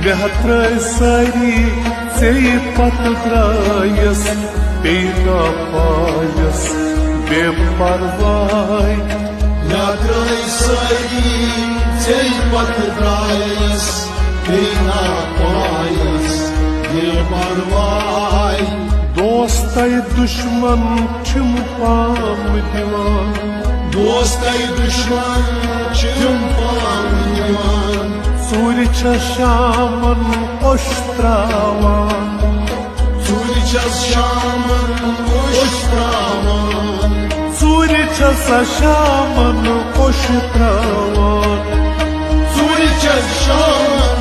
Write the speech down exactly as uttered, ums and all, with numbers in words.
مےٚ ترٲے سٲری ژیٚیہِ پتہٕ درٛایس بیٚیہِ نا پایس بے پرواے۔ مےٚ ترٲے سٲری ژیٚیہِ پتہٕ درٛایس بیٚیہِ نا پایس بے پرواے۔ دوستے دشمن چھِم پام دِوان۔ دوستے دشمن چھِم پام دِوان۔ ژوٗرِ چھَس شامن اوٚش تراوان۔ ژوٗرِ چھَس شامن اوٚش تراوان۔ ژوٗرِ چھَس شامن اوٚش تراوان۔ ژوٗرِ چھَس شامن